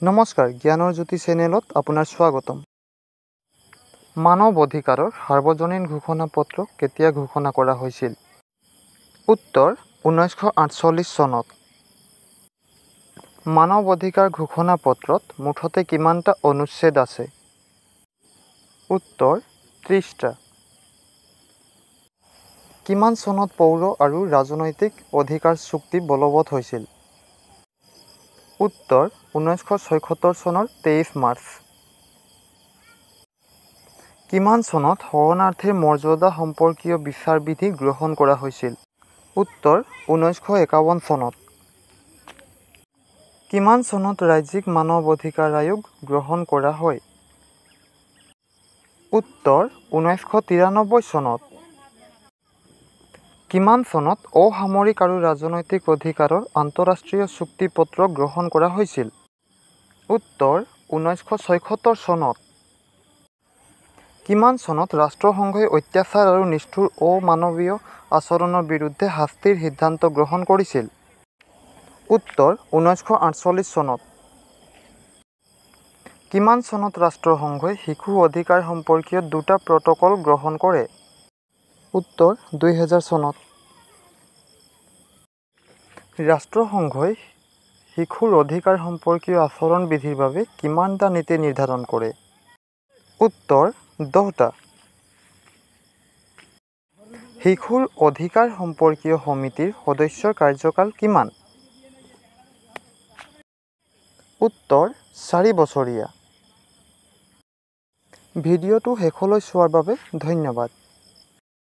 নমস্কাৰ, জ্ঞানৰ জ্যোতি চেনেলত আপোনাৰ স্বাগতম। মানৱ অধিকাৰৰ সাৰ্বজনীন ঘোষণাপত্ৰ কেতিয়া ঘোষণা কৰা হৈছিল? উত্তৰ 1948 চনত। মানৱ অধিকাৰ ঘোষণাপত্ৰত মুঠতে কিমানটা অনুচ্ছেদ আছে? উত্তৰ 30টা। কিমান চনত পৌৰ আৰু ৰাজনৈতিক অধিকাৰ চুক্তি বলবৎ হৈছিল? উত্তৰ 1976 চনৰ 23 মাৰ্চ। কিমান চনত শৰণাৰ্থীৰ মৰ্যাদা সম্পৰ্কীয় বিচাৰবিধি গ্ৰহণ কৰা হৈছিল? উত্তৰ 1951 চনত। কিমান চনত ৰাজ্যিক মানৱ অধিকাৰ আয়োগ গ্ৰহণ কৰা হয়? উত্তৰ 1993 চনত। কিমান চনত অসামৰিক আৰু ৰাজনৈতিক অধিকাৰৰ আন্তঃৰাষ্ট্ৰীয় চুক্তিপত্ৰ গ্ৰহণ কৰা হৈছিল? উত্তৰ 1976 চনত। কিমান চনত ৰাষ্ট্ৰসংঘই অত্যাচাৰ আৰু নিষ্ঠুৰ অমানৱীয় আচৰণৰ বিৰুদ্ধে শাস্তিৰ সিদ্ধান্ত গ্ৰহণ কৰিছিল? উত্তৰ 1948 চনত। কিমান চনত ৰাষ্ট্ৰসংঘই শিশু অধিকাৰ সম্পৰ্কীয় দুটা প্ৰট'কল গ্ৰহণ কৰে? উত্তৰ 2000 চনত। ৰাষ্ট্ৰসংঘই শিশুৰ অধিকাৰ সম্পৰ্কীয় আচৰণবিধিৰ বাবে কিমানটা নীতি নিৰ্ধাৰণ কৰে? উত্তৰ 10টা। শিশুৰ অধিকাৰ সম্পৰ্কীয় সমিতিৰ সদস্যৰ কাৰ্যকাল কিমান? উত্তৰ 4 বছৰীয়া। ভিডিঅ'টো শেষলৈ চোৱাৰ বাবে ধন্যবাদ।